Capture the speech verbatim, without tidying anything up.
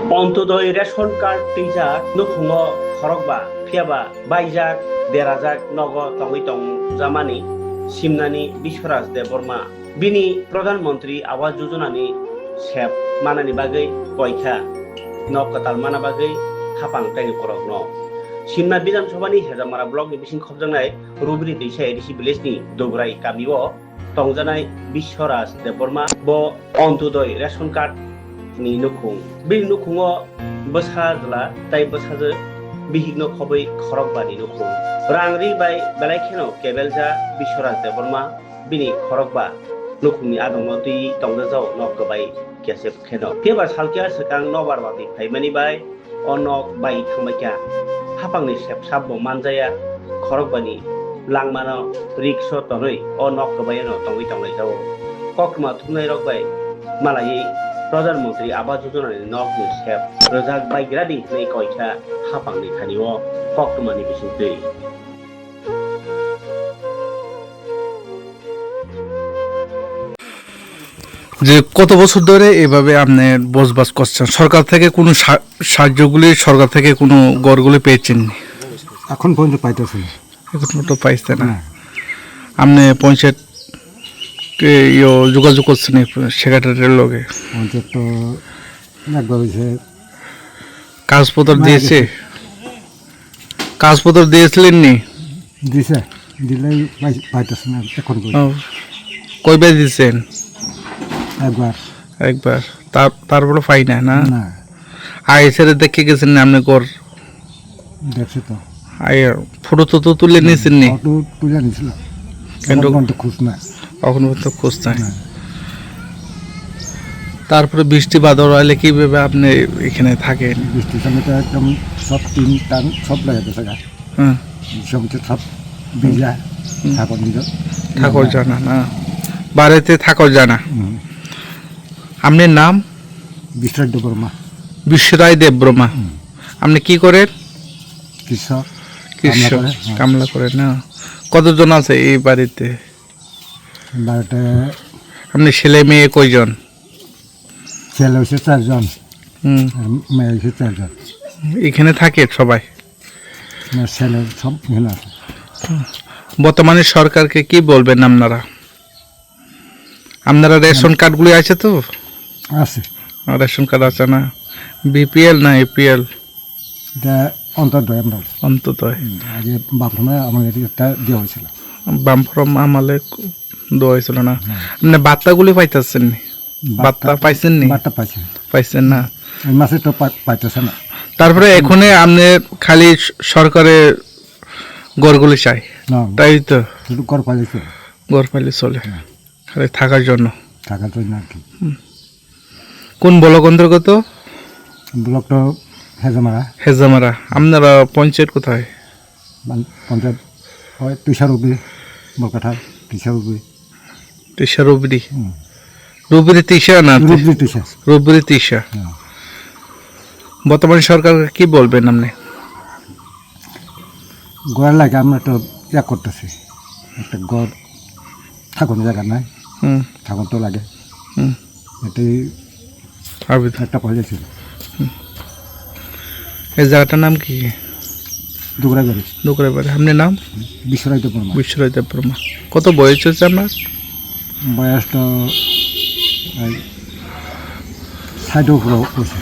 Ontodoi ration card twijak nukhungo khorokba, phiyaba baijak, derajak nogo tongwi tongjamani simnani Biswaraj Debbarma. Bini Pradhan Mantri Awas Yojana ni sep manani bagwi koikha, nok kwtal mana bagwi hapang tei borokno. Simna Bidhan Sabha ni Hejamara block ni bising khopjaknai Rubiri Teisa A D C village ni Dograi kami o tongjanai Biswaraj Debbarma bo Ontodoi ration card ni nukhung. Bini nukhungo bwsa jwla tei bwsajwk bihikno khobwi khorokba ni nukhung. Rang ri bai belai kheno kebelja Biswaraj Debbarma bini khorokba nukhungni adongno twi tongjajao nok kwbai kesep kheno. Phiya ba salkya swkang nobar watwi phaimani bai o nok bai thangbaikha. Hapangni sep sap bo manjaya, khorokbani langmano rikso tonwi o nok kwbaino tongwi tonglaijao. Koktwma thumnairok bai malaiwi Pradhan Mantri Awas Yojana ni nokni sep rwjak baigradi hinwi koikha hapangni thani o koktwmani bisingtwi. যে কত বছর ধরে এভাবে আপনি বসবাস করছেন? সরকার থেকে কোনো সা-, সাহায্যগুলি, সরকার থেকে কোনো ঘরগুলি পেয়েছেন? এখন পর্যন্ত পাইতেছি না। এখন পর্যন্ত পাইছে না? না। আপনি পঞ্চায়েত কে ইয়ো যোগাযোগ করছেন এই সেক্রেটারির লগে? পঞ্চায়েত তো একবার হয়েছে। কাগজপত্র না, দিয়েছে? দিয়েছে। কাগজপত্র দিয়েছিলেন নি? দিছে, দিলেই পাই-, পাইতেছে না এখন পর্যন্ত। ও, কয়বার দিছেন? একবার। একবার। তার, তারপরে পাই না, না? না। আইএসআর দেখে গেছেন না আপনি ঘর? দেখছি তো। আই, ফটো তো, তো তুলে নিয়েছেন নি? ফটো তুলে নিয়েছিল। কিন্তু এখন পর্যন্ত খোঁজ নাই। এখন পর্যন্ত খোঁজ নাই। না। তারপরে বৃষ্টি বাদল হলে কিভাবে আপনি এখানে থাকেন? বৃষ্টির সময় তো একদম সব টিন টান সব লেগে গেছে গা। হ্যাঁ। সব তো সব ভিজা, হুম। থাকো নিজে। থাকো জানা না। বাড়িতে থাকো জানা। হুম। আপনার নাম? বিশ্বরাজ দেববর্মা। বিশ্বরাজ দেববর্মা। হুম। আপনি কি করেন? কৃষক। কৃষক, কামলা করে, হ্যাঁ। কামলা করে না? কতজন আছে এই বাড়িতে? বাড়িতে আপনি ছেলে মেয়ে কয়জন? ছেলে হচ্ছে চারজন, হুম। আর মেয়ে হচ্ছে চারজন। এখানে থাকে সবাই? না, ছেলে সব এখানে আছে। বর্তমানে সরকারকে কি বলবেন আপনারা? আপনারা রেশন কার্ডগুলি আছে তো? আছে। আর রেশন কার্ড আছে না? বিপিএল না এপিএল? এটা অন্তর্দয় আমরা। অন্তর্দয়। হুম, আগে বামফ্রন্টে আমাদের একটা দেওয়া হয়েছিল। বামফ্রন্ট আমলে দেওয়া হয়েছিল না? হ্যাঁ। মানে বার্তাগুলি পাইতেছেন নি? বার্তা বার্তা পাইছেন নি? বার্তা পাইছি। পাইছেন না? এই মাসে তো পা-, পাইতেছে না। তারপরে এখানে আপনি খালি স-, সরকারের ঘরগুলি চাই, না। তাই তো? শুধু ঘর পাইলে চলে। ঘর পাইলে চলে। হ্যাঁ। খালি থাকার জন্য। থাকার জন্য আর কি। হুম। কোন ব্লক অন্তর্গত? ব্লক তো হেজামারা। হেজামারা। আপনারা পঞ্চায়েত কোথায়? মান-, পঞ্চায়েত হয় তিশা রুবি, বরকাঠা, তিশা রুবি। তিশা রুবি। হুম। রুবি তিশা না? রুবি তিশা। রুবি তিশা। হ্যাঁ। বর্তমান সরকারকে কি বলবেন আপনি? ঘর লাগে আমরা তো ইয়া করতেছি, একটা ঘর থাকার জায়গা নাই, হুম। থাকার তো লাগে। হুম। এটাই আবেদন। একটা পয়সা ছিল। হুম। এই জায়গাটার নাম কি? ডুগরাবাড়ি। ডুগরাবাড়ি। আপনার নাম? বিশ্বরাজ দেববর্মা। বিশ্বরাজ দেববর্মা। কত বয়স হচ্ছে আপনার? বয়স তো এই ষাট উপরে হয়েছে।